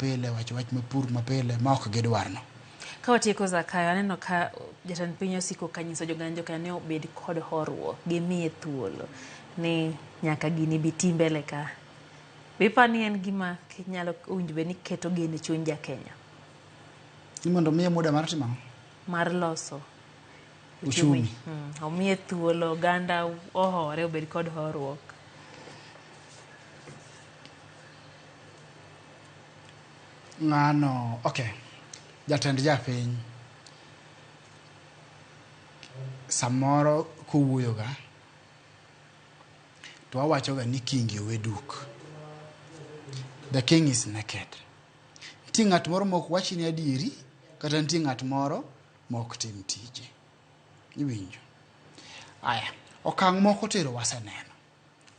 mapile, wacho wach mapur mapile ma ok gidwarno. Ka watieko Zakayo, aneno ka jatend piny osiko ka nyiso joganda Jokenya ni obed kod horuok, gimiye thuolo ni nyaka gini bi ti mbele ka. Be iparo ni en gima nyalo owinjo bed ni keto geno e chuny ja Kenya? Ni mondo omiye muda mar timo ang'o? Mar loso uchumi. Omiye thuolo, oganda ohore, obed kod horuok. Ng'ano, okay. Jatend japiny samoro kowuoyoga to wawachoga ni kingi owe duk. The king is naked. Nitie ng'at moro mok wachni adieri kata nitie ng'at moro mok tim tije. Iwinjo? Aya, okang' moko tero waseneno.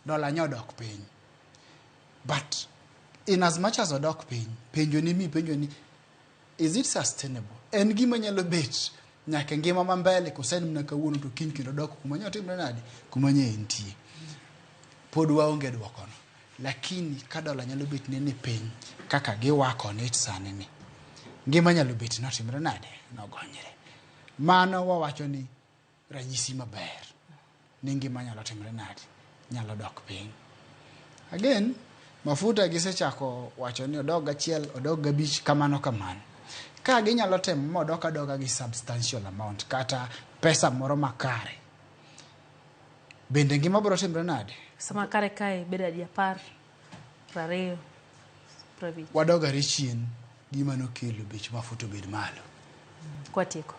Dola nyodok piny. But in as much as odok piny, penjo ni mi penjo ni is it sustainable? En gima nyalo bet nyaka e ngima ma mbele koso en mana kawuono to kiny kendo dok kuma nyo timre nade? Kuma nye entie. Pod waonge dwokono. Lakini ka dola nyalo bet ne ni piny kaka giwako on it sani ni, ngima nyalo bet notimre nade? Nogonyre. Mano wawacho ni ranyisi maber ni ngima nyalo timre nade? Nyalo dok piny. Again, mafuta gisechako wacho ni odog gachiel, odog gabich, kamano kamano. Ka ginyalo temo ma odok adoga gi substantial amount kata pesa moro makare, bende ngima biro timre nade? Sama kare kae bedo adi 10, 20, 50. Wadog are chien gima nokelo bech mafuta obed malo. Kwatieko.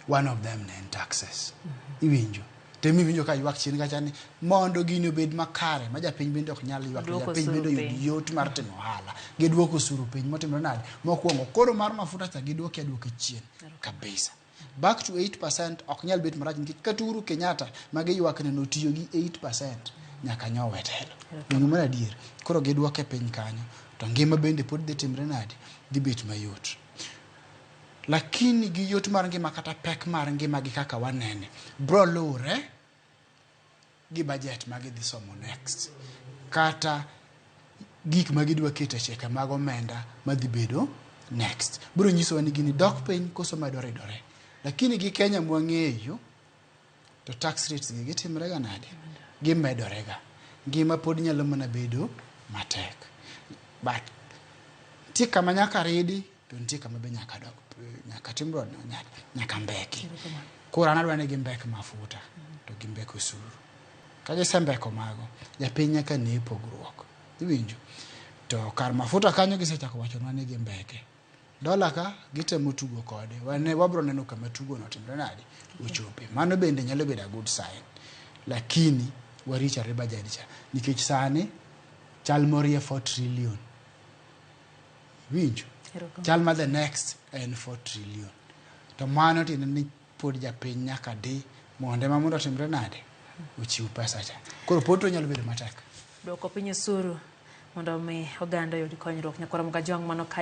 One of them ne en taxes. Iwinjo? Temi iwinjo ka ywak chien kacha ni mondo gini obed makare ma japiny bende ok nyal ywak, japiny bende oyud yot mar timo ohala. Giduoko osuru piny motimore nade? Mokwongo koro mar mafuta cha giduoke aduoka chien kabisa. Back to 8% ok nyal bet marach nikech kata Uhuru Kenyatta ma giywak ne notiyo gi 8% nyaka nyowe telo. Donge mano adier? Koro giduoke piny kanyo to ngima bende pod dhi timre nade? Dhi bet mayot. Lakini gi yot mar ngima kata pek mar ngima gi kaka wanene bro luwre gi budget ma gidhi somo next kata gik ma gidwa keto e chike mag omenda madhi bedo next biro nyisowa ni gini dok piny koso medo ridore. Lakini gi Kenya mwang'eyo to tax rates gi gitimre ga nade? Gimedore ga. Ngima pod nyalo mana bedo matek. But nitie kama nyaka ridi to nitie kama be nyaka dok nyaka tim nyaka mbeki. Koro an adwa ni gimbek mafuta to gimbek osuru. Ka gisembeko mago, japiny nyaka ne pogruok. Iwinjo? To kar mafuta kanyo gisechako wachonwa ni gimbeke. Dola ka gitemo tugo kode. Wane wabro neno kama tugo no timre nade ochope. Mano bende nyalo bedo a good sign. Lakini warich are budget cha nikech sani chal morie 4 trillion. Iwinjo? Chal ma the next en 4 trillion. To mano tiende ni pod japiny nyaka di mondo ema mondo otimre nade? Ochiw pesa cha. Koro pod to nyalo bedo matek. Duoko piny osuru mondo mi oganda oyud konyruok. Nyakwar Mugajwang' mano kanyo.